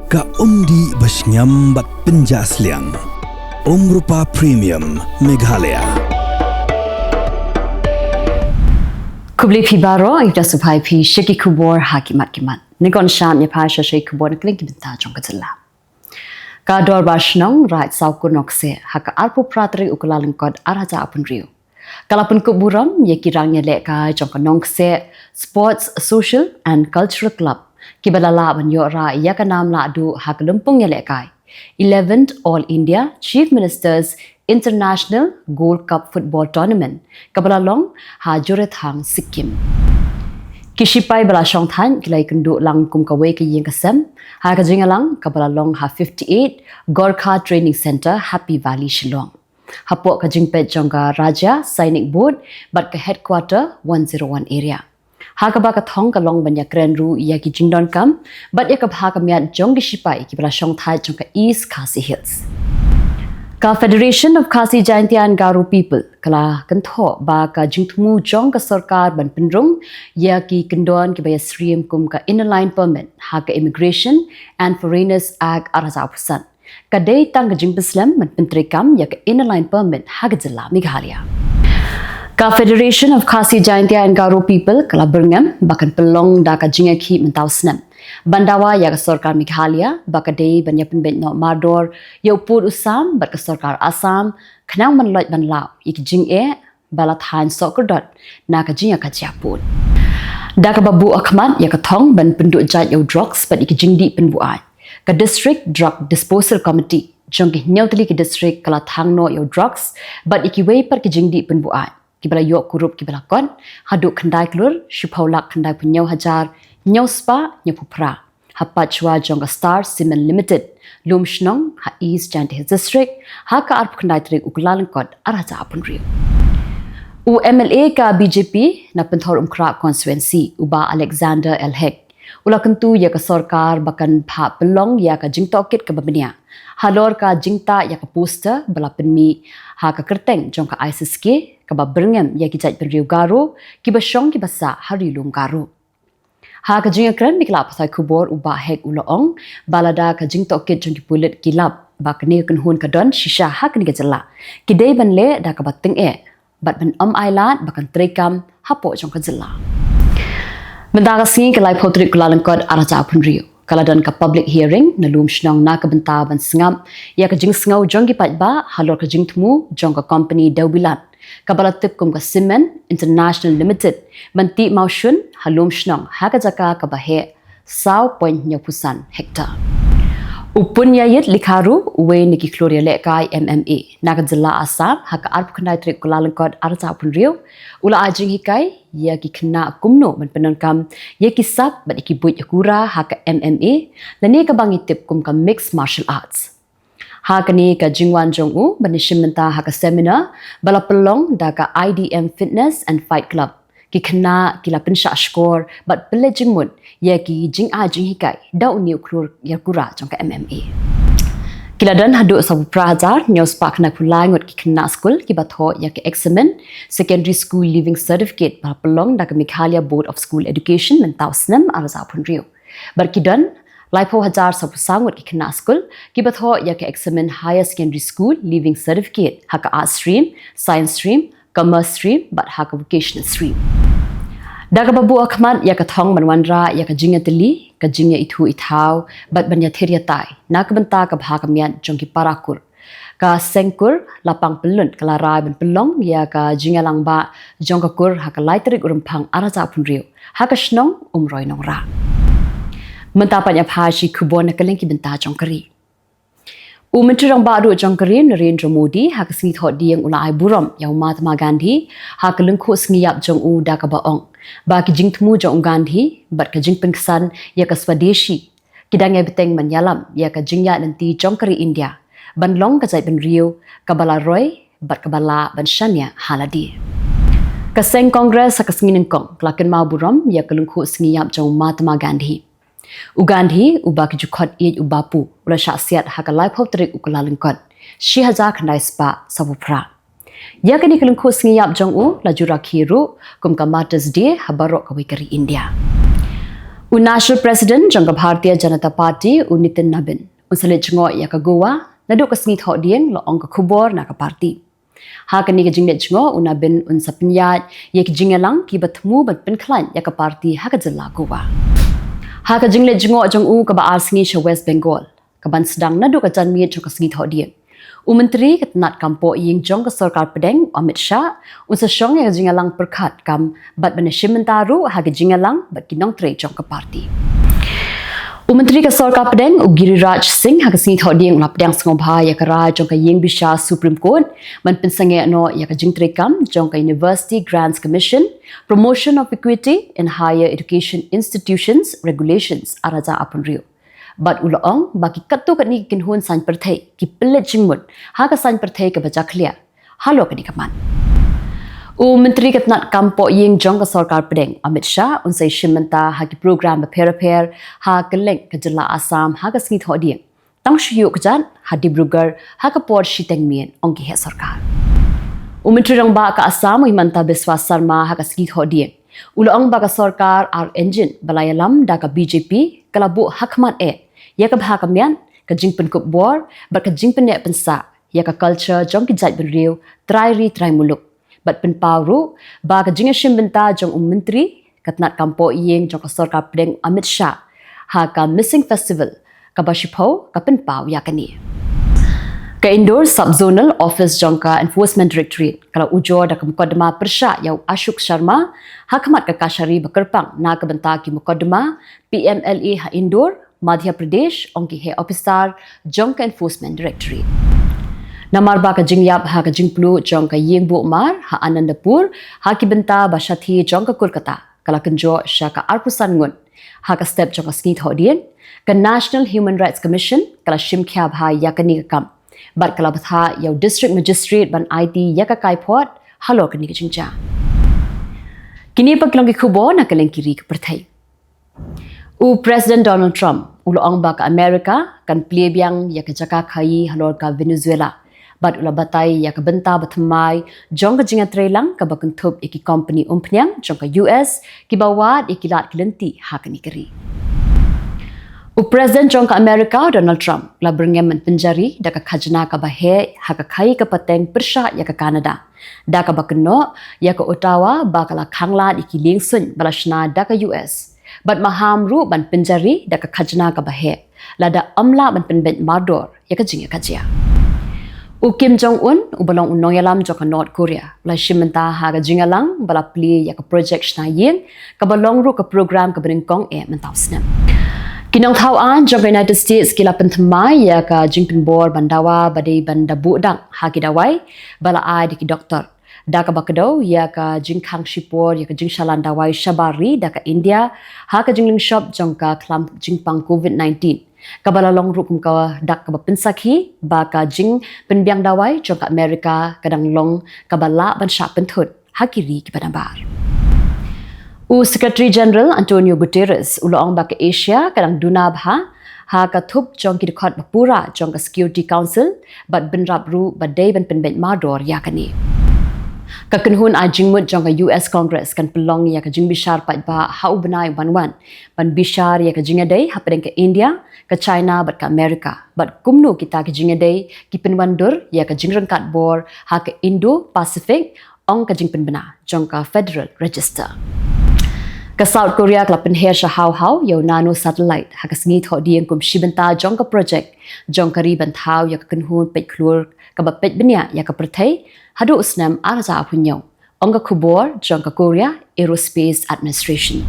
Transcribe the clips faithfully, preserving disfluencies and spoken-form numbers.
Ka umdih ba shngiam bad pynjah sliang. Umrupa Premium Meghalaya. Khublei phi baroh, ïa ka sngewbha ïa phi sha ki khubor ha ki mat ki mat. Ngi kongsan ïa phi sha ki khubor na ka liang ki bynta jong ka jylla. Ka Dorbar Shnong Raid Sawkun Nongkseh ha ka arphew phra tarik u Kyllalyngkot ar hajar arphew hynriew ka la pynkup burom ïa ki rangïalehkai jong ka Nongkseh Sports Social and Cultural Club kiba la lah ban ïoh rah ïa ka nam lahduh ha ka lympung ïalehkai eleventh All India Chief Minister's International Gold Cup Football Tournament kaba la long ha Jorethang, Sikkim. Ki shipai ba la shongthait ki la ïakynduh lang kum kawei ka ïing ka sem ha ka jingïalang kaba la long ha fifty-eight Gorkha Training Centre, Happy Valley, Shillong, hapoh ka jingpeit jong ka Rajya Sainik Board bad ka Headquarter one zero one Area, ha kaba ka thong ka long ban ïakren ruh ïa ki jingdonkam bad ïa ka bha ka miat jong ki shipai kiba la shongthait jong ka East Khasi Hills. Ka Federation of Khasi Jaintia and Garo People ka la kynthoh ba ka jingthmu jong ka sorkar ban pynrung ïa ki kyndon kiba ïasyriem kum ka Inner Line Permit ha ka Immigration and Foreigners Act ar hajar arphew san ka dei tang ka jingpynslem ban pyntreikam ïa ka Inner Line Permit ha ka jylla Meghalaya. Ka Federation of Khasi Jaintia and Garo People ka la byrngem ba kan pynlong da ka jingïakhih mynta u snem ban dawa ïa ka sorkar Meghalaya ba ka dei ban ïapynbeit noh mardor ïa u pud u sam bad ka sorkar Assam khnang ban loit ban law ïa ki jingeh ba la thaiñ sohkordot na ka jingïakajia pud. Da kaba buh hakhmat ïa ka thong ban pynduh jait ïa u drugs bad ïa ki jingdih pynbuaid, ka District Drug Disposal Committee jong ki hynñiew tylli ki district ka la thang noh ïa u drugs bad ïa kiwei pat ki jingdih pynbuaid kiba la ïoh kurup kiba la kot haduh khyndai klur shiphew lak khyndaiphew hynñiew hajar hynñiew spah hynñiewphew phra ha pachwa jong ka Star Cement Limited, Lumshnong, ha East Jaintia Hills District ha ka arphew khyndai tarik u Kyllalyngkot ar hajar arphew hynriew. U M L A ka B J P na Pynthor Umkhrah Constituency, u Bah Alexander L Hek, u la kyntu ïa ka sorkar ba kan phah pynlong ïa ka jingtohkit kaba bniah halor ka jingtah ïa ka poster ba la pynmih ha ka kyrteng jong ka I C C K kaba byrngem ïa ki jaitbynriew Garo kiba shong kiba sah ha Ri Lum Garo. Ha ka jingïakren bad ki lad pathai khubor, u Bah Hek u la ong ba lada ka jingtohkit jong ki pulit ki lap ba kane ka kynhun ka don shisha ha kane ka jylla, ki dei ban leh da kaba tyngeh bad ban ym ailad ba kan treikam hapoh jong ka jylla. Mynta ka sngi, ka laiphew tarik u Kyllalyngkot ar hajar arphew hynriew, ka la don ka public hearing na Lumshnong na ka bynta ban sngap ïa ka jingsngew jong ki paidbah halor ka jingthmu jong ka company dewbilat kaba la tip kum ka Cement International Limited ban tih mawshun ha Lumshnong ha ka jaka kaba heh saw point hynñiewphew san hektar. U Punyayit Likharu, uwei na ki khlur ïalehkai M M A na ka jylla Assam, ha ka arphew khyndai tarik u Kyllalyngkot ar hajar arphew hynriew, u la ai jinghikai ïa ki khynnah kumno ban pyndonkam ïa ki sap bad ïa ki buit ïakura ha ka M M A, lane kaba ngi tip kum ka Mixed Martial Arts. Ha kane ka jingwan jong u ban ïashim bynta ha ka seminar ba la pynlong da ka I D M Fitness and Fight Club, ki khynnah ki la pynshah shkor bad pynleit jingmut ïa ki jingai jinghikai da une u khlur ïakura jong ka M M A. Ki la don haduh sawphew phra hajar hynñiew spah khyndaiphew lai ngut ki khynnah skul kiba thoh ïa ka eksamin Secondary School Leaving Certificate ba la pynlong da ka Meghalaya Board of School Education mynta u snem ar hajar arphew hynriew. Bad ki don laiphew hajar sawphew saw ngut ki khynnah skul kiba thoh ïa ka eksamin Higher Secondary School Leaving Certificate ha ka Arts Stream, Science Stream, Commerce Stream bad ha ka Vocational Stream. Da kaba buh hakhmat ïa ka thong ban wanrah ïa ka jingïatylli, ka jingïaithuh ithaw bad ban ïathir ïatai na ka bynta ka bha ka miat jong ki para kur, ka Seng Kur Lapang Pynlut ka la rai ban pynlong ïa ka jingïalang bah jong ka kur ha ka lai tarik u Rymphang ar hajar arphew hynriew ha ka shnong Umroi Nongrah. Mynta pat ïa phi sha ki khubor na ka liang ki bynta jong ka ri. U Myntri Rangbah Duh jong ka ri, Narendra Modi, ha ka sngi Thohdieng u la ai burom ïa u Mahatma Gandhi ha ka lyngkhuh sngi ïap jong u da kaba ong ba ki jingthmu jong u Gandhi bad ka jingpynksan ïa ka Swadeshi ki dang ïai bteng ban ïalam ïa ka jingïaid lynti jong ka ri India ban long ka jaitbynriew kaba la roi bad kaba lah ban shaniah ha lade. Ka seng Congress ha ka sngi nyngkong ka la kynmaw burom ïa ka lyngkhuh sngi ïap jong u Mahatma Gandhi. U Gandhi, uba ki ju khot ïeit u Bapu, u la shah siat ha ka laiphew tarik u Kyllalyngkot shi hajar khyndai spah sawphew phra. Ïa kane ka lyngkhuh sngi ïap jong u la ju rakhe ruh kum ka Martyrs' Day ha baroh kawei ka ri India. U National President jong ka Bharatiya Janata Party, u Nitin Nabin, un sa leit jngoh ïa ka Goa naduh ka sngi Thohdieng, la ong ka khubor na ka party. Ha kane ka jingleit jngoh, u Nabin un sa pynïaid ïa ki jingïalang kiba thmu ban pynkhlaiñ ïa ka party ha ka jylla Goa. Ha ka jingleit jngoh jong u kaba ar sngi sha West Bengal, kaban sdang naduh ka janmiet jong ka sngi Thohdieng, u Myntri ka tnat kam pohïing jong ka Sorkar Pdeng, Amit Shah, un sa shong ïa ka jingïalang pyrkhat kam bad ban ïashim bynta ruh ha ka jingïalang bad ki nongtrei jong ka party. U Myntri ka Sorkar Pdeng, u Giriraj Singh, ha ka sngi Thohdieng u la pdiang sngewbha ïa ka rai jong ka ïing bishar Supreme Court ban pynsangeh noh ïa ka jingtreikam jong ka University Grants Commission, Promotion of Equity in Higher Education Institutions Regulations, ar hajar arphew hynriew. Bad u la ong ba ki katto katne ki kynhun saiñ pyrthei ki pynleit jingmut ha ka saiñ pyrthei kaba jakhlia halor kane ka mat. U Myntri ka tnat kam pohïing jong ka Sorkar Pdeng, Amit Shah, un sa ïashim bynta ha ki program bapher bapher ha kylleng ka jylla Assam ha ka sngi Thohdieng, tang shu ïuh kjat ha Dibrugarh ha ka por shiteng miet, ong ki heh sorkar. U Myntri Rangbah ka Assam, u Himanta Biswa Sarma, ha ka sngi Thohdieng u la ong ba ka sorkar ar engine ba la ïalam da ka B J P ka la buh ha khmat eh ïa ka bha ka miat, ka jingpynkup bor bad ka jingpynneh pynsah ïa ka culture jong ki jaitbynriew trai ri trai muluk. Bad pynpaw ruh ba ka jingïashim bynta jong u Myntri ka tnat kam pohïing jong ka Sorkar Pdeng, Amit Shah, ha ka Missing Festival kaba shiphew ka pynpaw ïa kane. Ka Indore Sub Zonal Office jong ka Enforcement Directorate ka la ujor da ka mukotduma pyrshah ïa u Ashok Sharma ha khmat ka kashari ba kyrpang na ka bynta ki mukotduma P M L A ha Indore, Madhya Pradesh, ong ki heh ophisar jong ka Enforcement Directorate. Namar ba ka jingïap ha ka jingpluh jong ka ïing buh mar ha Anandapur ha ki bynta ba shathie jong ka Kolkata ka la kynjoh sha ka arphew san ngut, ha ka step jong ka sngi Thohdieng ka National Human Rights Commission ka la shim khia bha ïa kane ka kam bad ka la bthah ïa u District Magistrate ban aiti ïa ka kaiphod halor kane ka jingjia. Kine pat ki long ki khubor na kylleng ki ri ka pyrthei. U President Donald Trump u la ong ba ka America kan plie biang ïa ka jaka khaïi halor ka Venezuela bad u la batai ïa ka bynta bathymmai jong ka jingïatreilang kaba kynthup ïa ki kompani umphniang jong ka U S kiba wad ïa ki lad ki lynti ha kane ka ri. U President jong ka America, Donald Trump, u la byrngem ban pynjari da ka khajna kaba heh ha ka khaïi ka pateng pyrshah ïa ka Canada da kaba kynnoh ïa ka Ottawa ba ka la khanglad ïa ki liengsuiñ ba la shna da ka U S bad maham ruh ban pynjari da ka khajna kaba heh lada ym lah ban pynbeit mardor ïa ka jingïakajia. U Kim Jong Un, uba long u nongïalam jong ka North Korea, u la shim bynta ha ka jingïalang ba la plie ïa ka projek shna ïing kaba long ruh ka program kaba nyngkong eh mynta u snem. Ki nongthaw aiñ jong ka United States ki la pynthymmai ïa ka jingpynbor ban dawa ba dei ban da buh dang ha ki dawai ba la ai da ki doktor da kaba kdew ïa ka jingkhang shipor ïa ka jingshalan dawai shabar ri da ka India ha ka jinglynshop jong ka khlam jingpang COVID nineteen, kaba la long ruh kum ka dak kaba pynsakhi ba ka jingpynbiang dawai jong ka America ka dang long kaba lah ban shah pynthut ha ki ri kiba nabar. U Secretary General Antonio Guterres u la ong ba ka Asia ka dang duna bha ha ka thup jong ki dkhot ba pura jong ka Security Council bad bynrap ruh ba dei ban pynbeit mardor ïa kane. Ka kynhun ai jingmut jong ka U S Congress kan pynlong ïa ka jingbishar paidbah ha u bnai uban wan ban bishar ïa ka jingïadei hapdeng ka India, ka China bad ka America bad kumno kita ki jingïadei ki pynwandur ïa ka jingryngkat bor ha ka Indo-Pacific, ong ka jingpynbna jong ka Federal Register. Ka South Korea ka la pynher sha haw haw ïa u nano satellite ha ka sngi Thohdieng kum shi bynta jong ka projek jong ka ri ban thaw ïa ka kynhun peit khlur kaba peit bniah ïa ka pyrthei haduh u snem ar hajar arphew hynñiew, ong ka khubor jong ka Korea Aerospace Administration.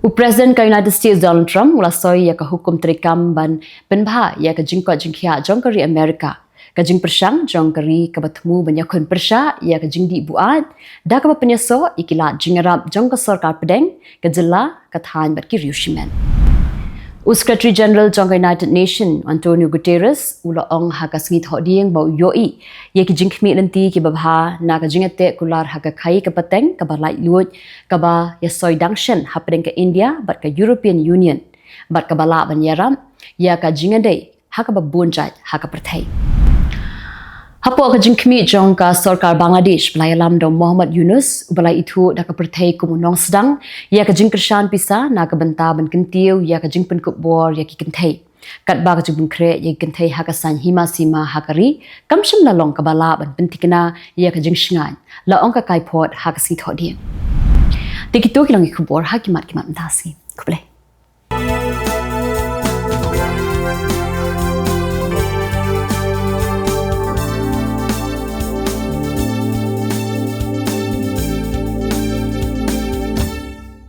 U President ka United States Donald Trump u la soi ïa ka hukum treikam ban pynbha ïa ka jingkoit jingkhiah jong ka ri America, ka jingpyrshang jong ka ri kaba thmu ban ïakhun pyrshah ïa ka jingdih buaid da kaba pynïasoh ïa ki lad jingïarap jong ka sorkar pdeng, ka jylla, ka thaiñ bad ki riewshimet. U Secretary General jong ka United Nations, Antonio Guterres, u la ong ha ka sngi Thohdieng ba u ïohi ïa ki jingkhmih lynti kiba bha na ka jingïateh kular ha ka khaïi ka pateng kaba laitluid kaba ïasoi dang shen hapdeng ka India bad ka European Union bad kaba lah ban ïarap ïa ka jingïadei ha kaba bun jait ha ka pyrthei. Hapoh ka jingkhmih jong ka sorkar Bangladesh, ba la ïalam da u Mohammad Yunus, uba la ithuh da ka pyrthei kum u nongsdang ïa ka jingkyrshan pisa na ka bynta ban kyntiew ïa ka jingpynkup bor ïa ki kynthei. Katba ka jingpynkhreh ïa ki kynthei ha ka saiñ hima sima ha ka ri kam shym la long kaba lah ban pynthikna ïa ka jingshngaiñ, la ong ka Kaiphod ha ka Sngi Thohdieng. Te kito ki long ki khubor ha ki mat ki mat mynta ka sngi. Khublei.